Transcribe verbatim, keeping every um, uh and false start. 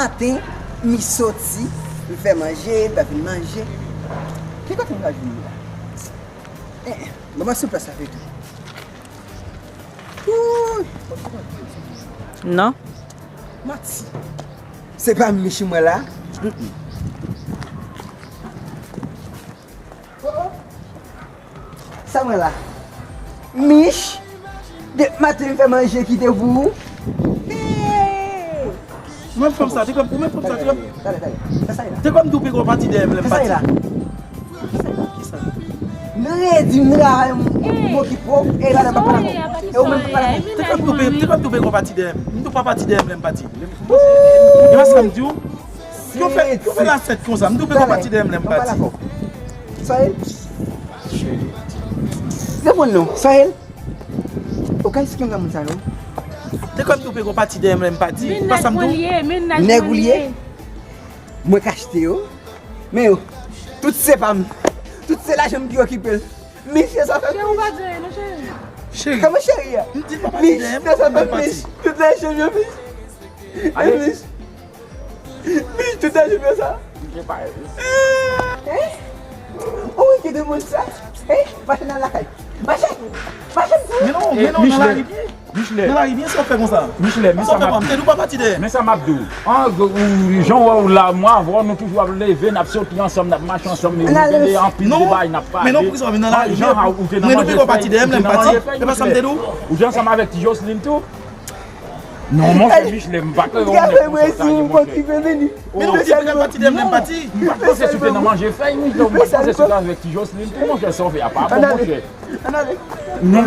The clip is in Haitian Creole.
Maten, m soti, m fè manje, m pa vin manje. Ki kote m ka jwenn li la? Eh, eh, ban m sou plas la pito. Wouy! Non. Manti. Se pa Mich m wè la? Mm-mm. Oh, oh. Sa mwen la? Mich, de maten m fè manje kite pou ou. Hey! Mwen fanm sa, te kwè, ou menm fanm sa, te kwè. Talè, talè. Fè sa la. Te kwè m di w peko pati dèyè m lè m pati. Fè sa la. Fè sa la. Kisa? M redi m travay, m okipe w, e la nan papa la. E ou menm papa la. Te kwè m di w pe-, te kwè m di w peko pati dèyè m. M di w pa pati dèyè m lè m pati. E pa sa m di w? Yo fè, yo fè la fèt konsa. M di w peko pati dèyè m lè m pati. Sa ye? Reponn non. Sa ye? Ou ka eksplike m nan moun sa yo? Te kwè m di w peko pati dèyè m lè m pati. Pa sa m di w? Nèg ou li ye? Mwen k achte yo. Men yo, tout se pa m. Tout se lajan m ki okipe l. Misye sa fè. Cheri, ou pa di anyen non, cheri. Cheri. Kòman cheri a? M di pa pati dèyè m, Mich, sa fè Mich. Tout lajan m yo Mich. Mich. Mich, tout lajan m yo sa. Hein? Ou ki demoun sa? Hein? Mache nan lakay. Mache. Mache. Men non, men non, nan lari byen. Michelet. Nan lari byen, sa w fè konsa? Michelet, men sa m ap di w. Te di w pa pati dèyè. Men sa m ap di w. An, jan w wè w la, mwen avè w, nou toujou ap leve, n ap soti ansanm, n ap mache ansanm, men nou gen anpil de bagay n ap pale. Men non, poukisa w vin nan lari byen? Mwen di w peko pati dèyè m lè m pati. E pa sa m te di w? Ou te ansanm avèk ti Jocelyn tou? Non, monchè, Michelet, m pa kwè yon nèg konsa sa ye, monchè. Men non, ou di peko pati dèyè m lè m pati. M pa t panse si w te nan manje fèy, Michelet, m pa t panse si w te avèk ti Jocelyn tou, monchè, sa w fè a pa bon, monchè. Non.